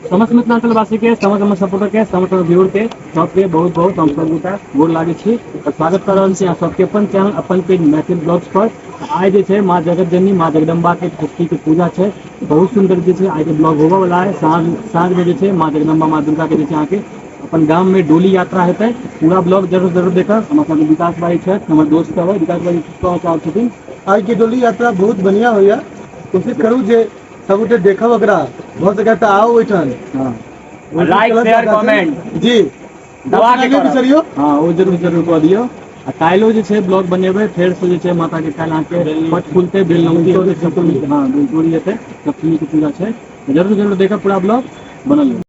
समस्त मिथिलांचल वासी के, समस्त हमर सपोर्टर के, समस्त हमर व्यूअर के, सबके बहुत बहुत हम सब गोटा गोर लागै छी और स्वागत कर रहल छी अहाँ सबके अपन चैनल अपन पेज मैथिल ब्लॉग्स पर। आइ जे छै माँ जगत जननी माँ जगदम्बा के षष्ठी के पूजा छै। बहुत सुंदर जे छै आइ के ब्लॉग होबऽ वाला है। साँझ साँझ में जे छै माँ जगदम्बा माँ दुर्गा के जे छै अहाँके अपन गाम में डोली यात्रा हेतै। पूरा ब्लॉग जरूर जरूर देखब। हमर सबके विकास भाई छथि, हमर दोस्त सब है। विकास भाई की कहऽ चाहै छथिन? आइ के डोली यात्रा बहुत बढ़िया होइया। कोशिश करू जे सब गोटे देखब ओकरा, भऽ सकै तऽ आउ ओहिठाम। हाँ। लाइक शेयर कमेंट जी दबा के नहि करब। बिसरियौ। हाँ, ओ जरूर जरूर कऽ दियौ। आ काल्हिो जे छै ब्लॉग बनेबै फेर से जे छै माता के काल्हि अहाँके पट खुलतै, बेलनौती हेतै, सप्तमी, हाँ बेलतोरी हेतै, सप्तमी के पूजा छै। जरूर जरूर देखब, पूरा ब्लॉग बनल रहू।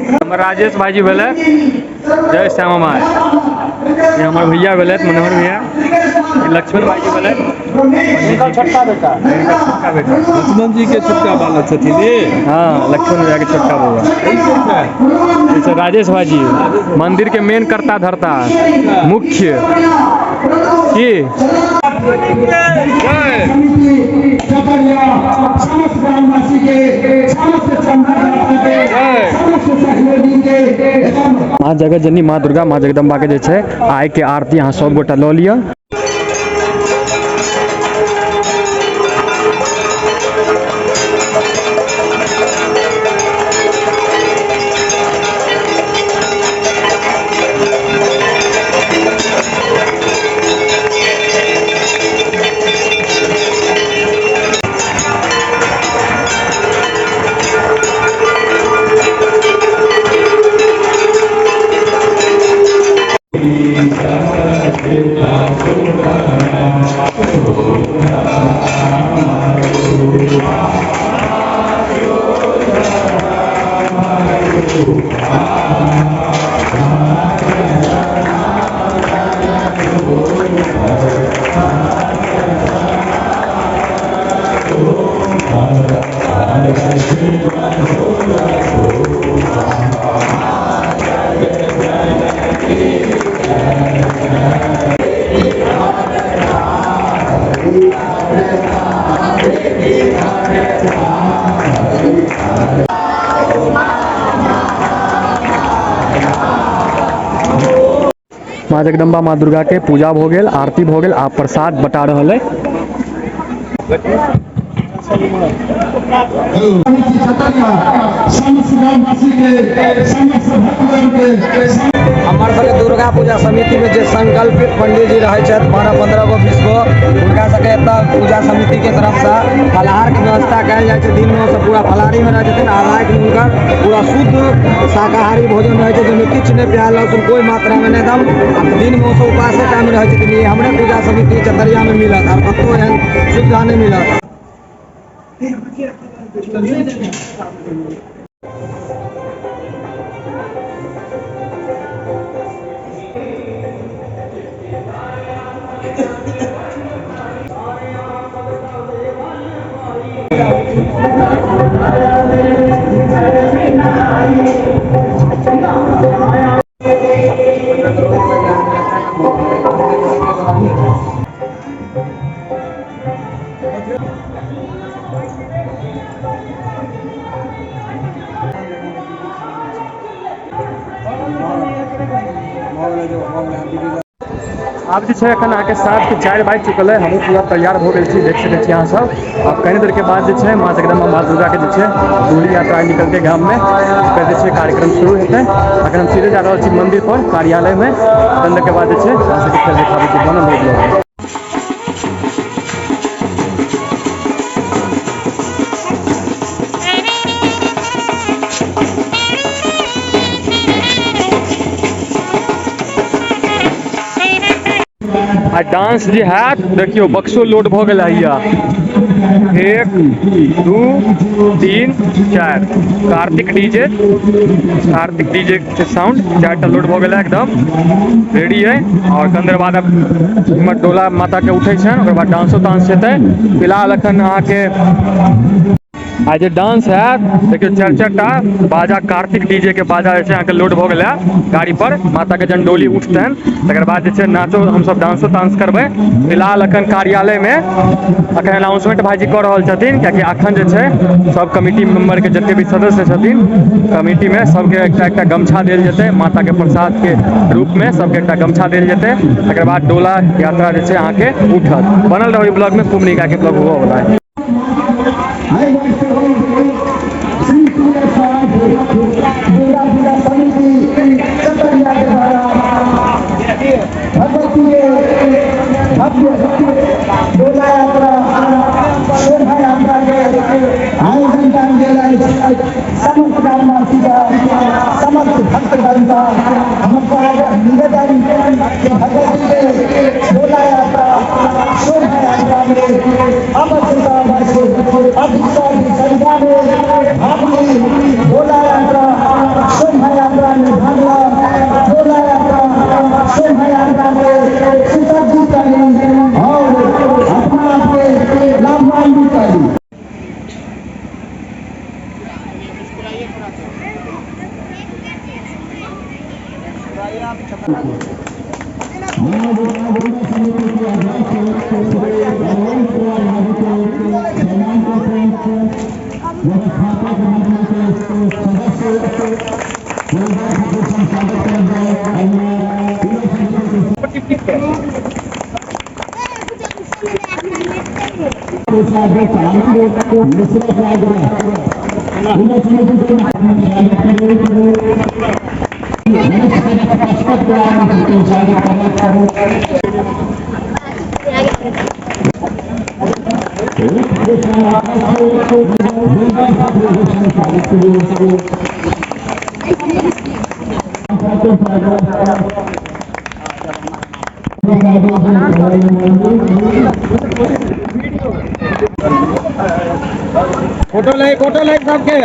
हमर राजेश भाईजी भेलै, जय श्यामा माय। ये हमर भैया भेलै, मनोहर भैया। ये लक्ष्मण भाईजी भेलै, हुनकर छोटका बेटा। हुनकर छोटका बेटा। लक्ष्मण जी के छोटका बालक छथिन ये। हाँ, लक्ष्मण भैया के छोटका बउआ। जैसे राजेश भाईजी मंदिर के मेन कर्ता धर्ता मुख्य की। माँ जगत जननी माँ दुर्गा माँ जगदम्बा के जे छै आइ के आरती अहाँ सब गोटा लऽ लिअ। माँ जगदम्बा माँ दुर्गा के पूजा भऽ गेल, आरती भऽ गेल, आब प्रसाद बटा रहल है। हमर सबके दुर्गा पूजा समिति में जे संकल्पित पंडित जी रहै छथि 12-15 गो 20 गो, हुनका सबके एतऽ पूजा समिति के तरफ से फलाहार के व्यवस्था कयल जाइ छै। दिन में ओसब पूरा फलाहारी में रहै छथिन आ राति में हुनकर पूरा शुद्ध शाकाहारी भोजन रहै छै, जाहिमे किछु नहि प्याज लहसुन कोइ मात्रा में नहि एकदम। आ दिन में ओसब उपासे टाइम रहै छथिन। ई हमरे पूजा समिति चतरिया में मिलत, आर कतहु एहन सुविधा नहि मिलत। आब जे छै एखन अहाँके साँझ के 4 बाजि चुकल है। हमहूँ पूरा तैयार भऽ गेल छी, देख सकै छी अहाँ सब। आब कनी देर के बाद जे छै माँ जगदम्बा माँ दुर्गा के जे छै डोली यात्रा निकलतै गाम में, ओकर जे छै कार्यक्रम शुरू हेतै। अखन हम सीधे जा रहल छी मंदिर पर, कार्यालय में। कनी देर के बाद जे छै अहाँ सबके फेर देखाबै छी बनल रहू ब्लॉग में। आ डांस जे हैत देखियौ बक्सो लोड भऽ गेल हैया। 1 2 3 4 कार्तिक डीजे, कार्तिक डीजे के साउंड 4टा लोड भऽ गेल एकदम रेडी है। और कनि बाद अब इम्हर डोला माता के उठै छनि, ओकर बाद डांसो तांस हेतै। फिलहाल अखन अहाँके आ जे डांस है देखियौ 4-4टा बाजा कार्तिक डीजे के बाजा जे छै अहाँके लोड भऽ गेल है गाड़ी पर। माता के जहन डोली उठतनि तकर बाद जे छै नाचो हमसब डांसो तांस करबै। फिलहाल अखन कार्यालय में अखन अनाउंसमेंट भाईजी कऽ रहल छथिन, कियाकि अखन जे छै सब कमिटी मेंबर के जते भी सदस्य छथिन कमिटी में सबके एकटा एकटा गमछा देल जेतै, माता के प्रसाद के रूप में सबके एकटा गमछा देल जेतै। तकर बाद डोला यात्रा जे छै अहाँके उठत। बनल रहू ब्लॉग में, खूब नीक आके ब्लॉग हुअ वाला है। दुर्गा पूजा समिति चतरिया के द्वारा भगवती के भव्य डोला यात्रा शोभा यात्रा के आयोजन कयल गेल अछि। समस्त ग्रामवासी का समस्त भक्तगण का हमर निवेदन कि भगवती के डोला यात्रा शोभा यात्रा में अवश्य अवश्य अधिक से अधिक संख्या में भाग ली। डोला यात्रा शोभा यात्रा में भाग ली, डोला यात्रा शोभा यात्रा में सुसज्जित करी और अपना आपके लाभान्वित करी। फोटो ले सबके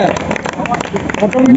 फोटो में।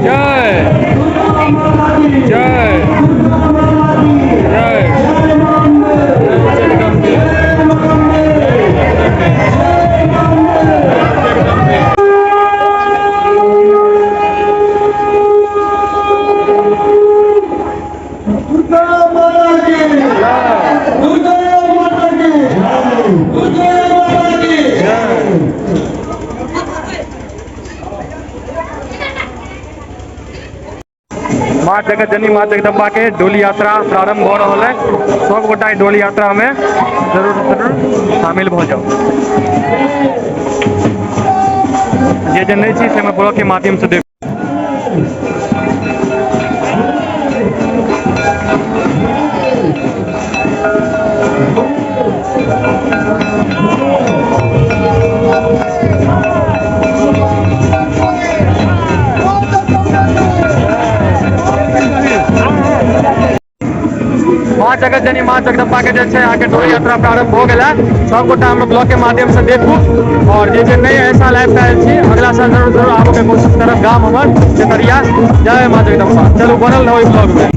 जय जय जय। दुर्गा माता की, दुर्गा माता की, दुर्गा माता की। माँ जगत जननी माँ जगदम्बा के डोली यात्रा प्रारंभ भऽ रहल है। सब गोटा एहि डोली यात्रा में जरूर जरूर शामिल भऽ जाउ। जे जे नहि छी से हमर ब्लॉग के माध्यम से देख। माँ जगत जननी माँ जगदम्बा के जे छै अहाँके डोली यात्रा प्रारंभ भऽ गेल है। सब गोटा हमर ब्लॉग के माध्यम से देखू और जे जे नहि एहि साल आबि पायल छी अगला साल जरूर जरूर आबऽ के कोशिश करब। गाम हमर चतरिया। जय माँ जगदम्बा। चलू बनल रहू ब्लॉग में।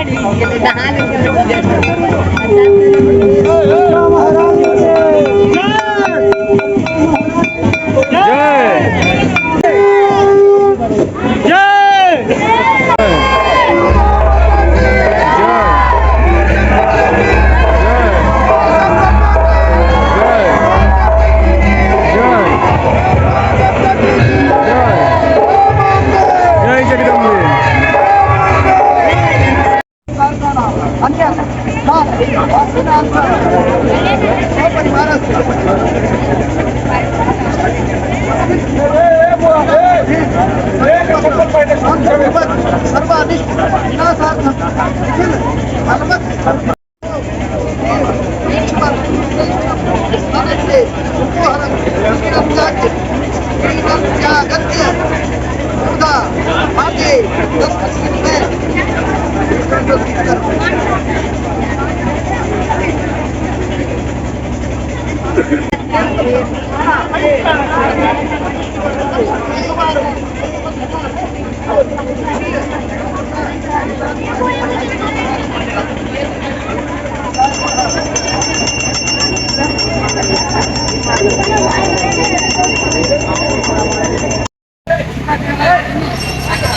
जय जय जय जगदम्बे।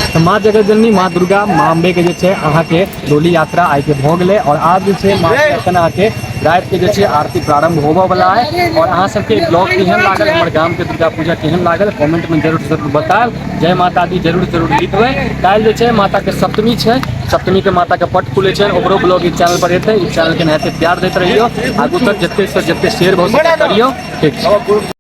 तऽ माँ जगत जननी माँ दुर्गा माँ अम्बे के जे छै अहाँके डोली यात्रा आइ के भऽ गेलै और आब जे छै माँ के एखन अहाँके राति के जे छै आरती प्रारंभ होबऽ वाला है। और अहाँ सबके ब्लॉग केहन लागल, हमर गाम के दुर्गा पूजा केहन लागल, कमेंट में जरूर जरूर बतायब। जय माता दी जरूर जरूर लिखबै। काल्हि जे छै माता के सप्तमी छै, सप्तमी के माता के पट खुलै छै, ओकरो ब्लॉग ई चैनल पर एतै। ई चैनल के एनाहिते प्यार दैत रहियौ, आगू तक जते से जते शेयर भऽ सकै करियौ। ठीक छै।